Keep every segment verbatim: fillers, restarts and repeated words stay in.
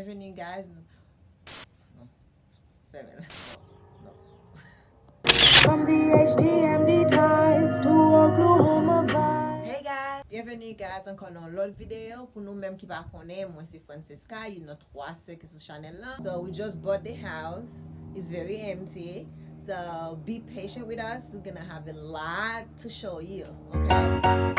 Bienvenue, guys. Non. Fèmen l. Non. From the H T M D tides to Oklahoma vibes. Hey guys, bienvenue guys ankò nan yon lòt videyo. Pou nou menm ki pa konnen, mwen se Francesca, youn nan twa sè ki sou chanèl lan. So we just bought the house. It's very empty. So be patient with us. We're gonna have a lot to show you. Okay?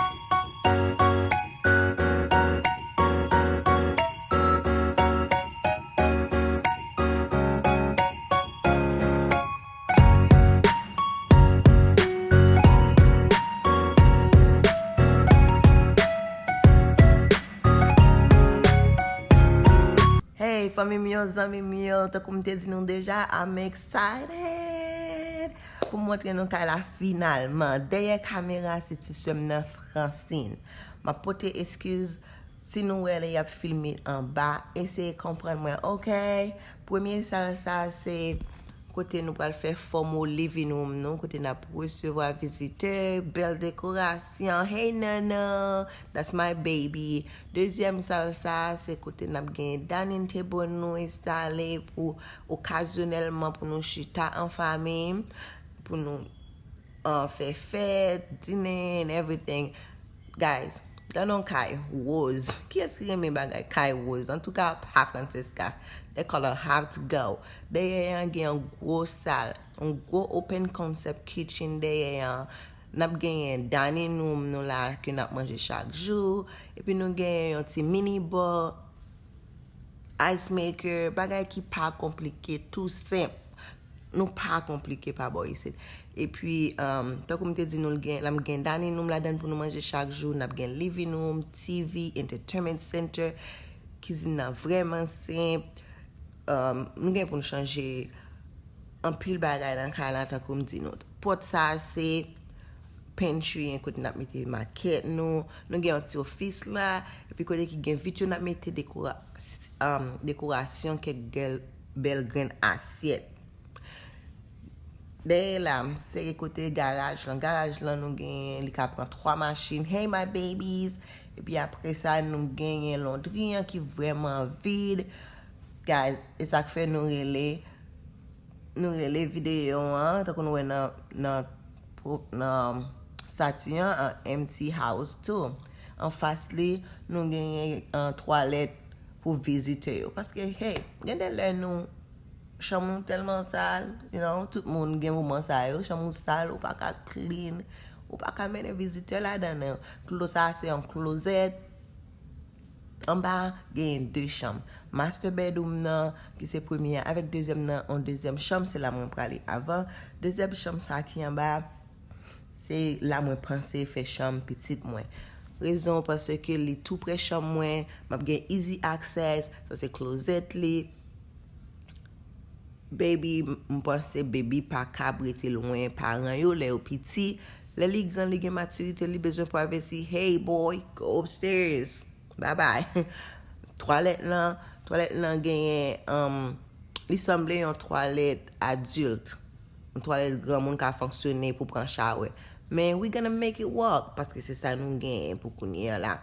Hey, fanmi m yo, zanmi m yo, tankou m te di nou deja, I'm excited pou m montre nou kay la finalman. Dèyè kamera, se ti sè m nan, Francine. M ap pote eskiz si nou wè lè y ap filme anba, eseye konprann mwen, oke? Premye sal sa, se kote nou pral fè formal living room nou, kote n ap resevwa vizitè, bèl dekorasyon. Hey Nana, that's my baby. Dezyèm sal sa, se kote n ap gen dining table nou enstale pou okazyonèlman pou nou chita an fanmi, pou nou uh, fè fèt, dine and everything. Guys, gade yon kay woz. Kiyès ki renmen bagay kay woz? Antouka, pa Francesca. That color have to go. Dèyè an gen yon gwo sal, yon gwo open concept kitchen dèyè an. N ap genyen dining room nou la ke n ap manje chak jou. Epi nou genyen yon ti mini bar, ice maker, bagay ki pa konplike, tou senp. Nou pa konplike pa bò isit. Epi, um, tankou m te di nou, l gen, l ap gen dining room ladan l pou nou manje chak jou, n ap gen living room, T V, entertainment center, kizin nan vrèman senp. Um, nou gen pou nou chanje anpil bagay nan kay la, tankou m di nou. Pòt sa a se pantry, kote n ap mete makèt nou. Nou gen yon ti ofis la, epi kote ki gen vitri, n ap mete dekora-, um, dekorasyon, kèk gèl, bèl grenn asyèt. Dèyè la, m sere kote garaj lan. Garaj lan, nou genyen, li ka pran twa machin. Hey, my babies! Epi apre sa, nou genyen londri an ki vrèman vid. Guys, e sa k fè nou rele, nou rele videyo an, tankou nou wè nan, nan, nan stati an, an empty house too. Anfas li, nou genyen, uh, twalèt pou vizitè yo. Paske, hey, gen de lè nou, chanm nou tèlman sal, you know, tout moun gen moman sa yo, chanm ou sal, ou pa ka clean, ou pa ka mennen vizitè ladan l. Dlo sa se yon klozèt. Anba, genyen de chanm. Master bedroom nan, ki se premye an, avèk dezyèm nan, yon dezyèm chanm, se la mwen prale avan. Dezyèm chanm sa ki anba, se la mwen panse fè chanm pitit mwen. Rezon, paske li tou prè chanm mwen, m ap gen easy access, sa se klozèt li. Baby, m panse baby pa kab rete lwen paran yo lè yo piti. Lè li gran, li gen matirite, li bezwen privacy. Hey boy, go upstairs. Bye bye. Twalèt lan, twalèt lan genyen, um, li sanble yon twalèt adilt. Yon twalèt granmoun ka fonksyone pou pran shower. Men we gonna make it work, paske se sa nou genyen pou kounye a la.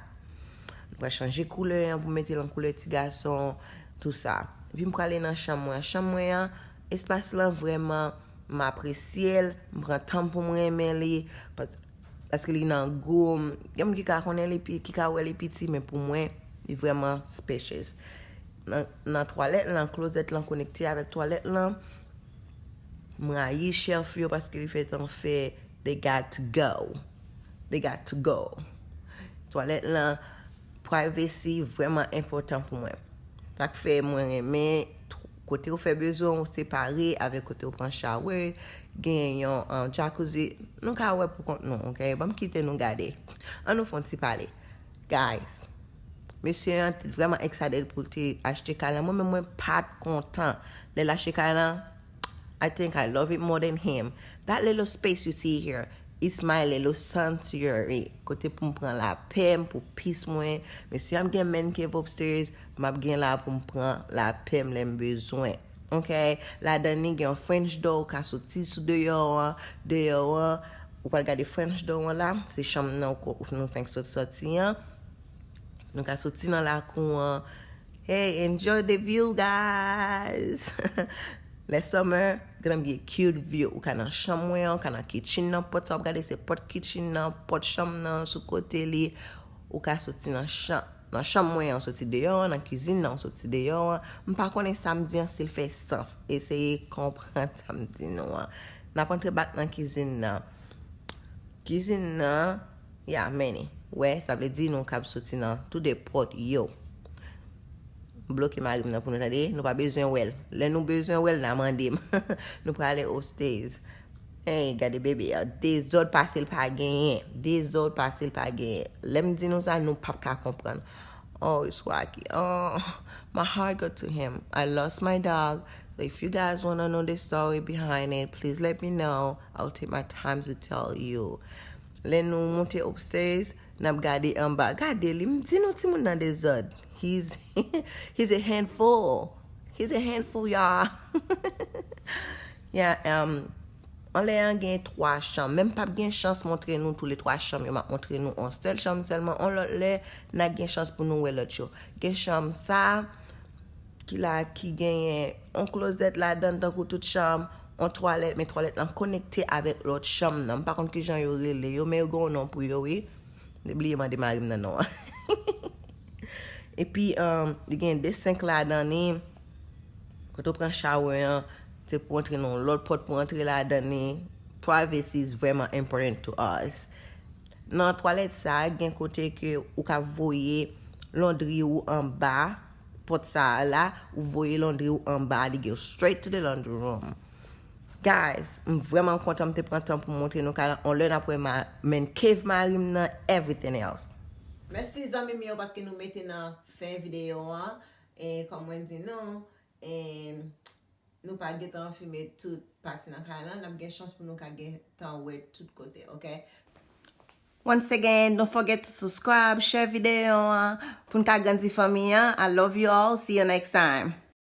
Nou pral chanje koulè an pou mete l an koulè ti gason, tou sa. Epi m prale nan chanm mwen. Chanm mwen an, espas lan vrèman, m apresye l, m pran tan m pou m renmen li, pas-, paske li nan gou m. Gen moun ki ka konnen li pi, ki ka wè li piti, men pou mwen, li vrèman spacious. Nan, nan twalèt lan, klozèt lan konekte avèk twalèt lan. M rayi shelf yo paske li fè tan fè, they got to go. They got to go. Twalèt lan, privacy vrèman enpòtan pou mwen. Sa k fè mwen renmen tw-, kote w fè bezwen w separe avèk kote w pran shower, gen yon, uh, jacuzzi. Nou ka wè pou kont nou, oke? Ban m kite nou gade. Ann nou fè yon ti pale. Guys, mesye an te vrèman excited pou l te achte kay lan. Mwen menm, mwen pa t kontan lè l achte kay lan. I think I love it more than him. That little space you see here, it's my little sanctuary. Kote pou m pran lapè m, pou peace mwen. Mesye an gen man cave upstairs, m ap gen la pou m pran lapè m lè m bezwen. Ok? Ladan li gen yon French door, ou ka soti sou deyò an. Deyò an, ou pral gade French door an la. Se chanm nan ou ko-, ou nou fenk sot soti an. Nou ka soti nan lakou an. Hey, enjoy the view, guys. Lè summer, gonna be a cute view. Ou ka nan chanm mwen an, ou ka nan kitchen nan, pòt sa w ap gade se pòt kitchen nan, pòt chanm nan sou kote li. Ou ka soti nan chanm, nan chanm mwen an, ou soti deyò an, nan kizin nan, ou soti deyò an. M pa konnen sa m di an si l fè sans. Eseye konprann sa m di nou an. N ap antre back nan kizin nan. Kizin nan, ya, meni. Wè, sa vle di nou kab soti nan toude pòt yo. M bloke mari m nan pou nou tande, nou pa bezwen wè l. Lè nou bezwen wè l, n a mande m. Nou prale upstairs. Hey, gade bebe a, dezòd pase l pa genyen. Dezòd pase l pa genyen. Lè m di nou sa, nou p ap ka konprann. Oh, it's wacky. Oh, my heart go to him. I lost my dog. So if you guys wanna know the story behind it, please let me know. I'll take my time to tell you. Lè nou monte upstairs, n ap gade anba. Gade li, m di nou timoun nan dezòd. He's, he's a handful. He's a handful, y'all. Yeah, um, anlè an gen twa chanm. Men m p ap gen chans montre nou tou le twa chanm yo. M ap montre nou on sèl chanm sèlman. On lòt lè, n a gen chans pou nou wè lòt yo. Gen chanm sa, ki la, ki genyen on klozèt ladan l tankou tout chanm, on twalèt, men twalèt lan konekte avèk lòt chanm nan. M pa konn kijan yo rele yo, men yo gen yon non pou yo, wi. M te bliye mande mari m nan non an. Epi, um, li gen de senk ladan li. Kote w pran shower an, se pou antre nan yon lòt pòt pou antre ladan li. Privacy is vrèman important to us. Nan twalèt sa, gen kote ke ou ka voye londri ou anba pòt sa a la, ou voye londri ou anba, li gen straight to the laundry room. Guys, m vrèman kontan m te pran tan pou m montre nou kay la. On lè n ap wè ma, men cave mari m nan, everything else. Mèsi zanmi m yo paske nou mete nan fen videyo an. E kòm mwen di nou, e nou pa gentan filme tout pati nan kay lan, n ap gen chans pou nou ka gentan wè tout kote, ok? Once again, don't forget to subscribe, share videyo an, pou n ka grandi fanmi an. I love you all. See you next time.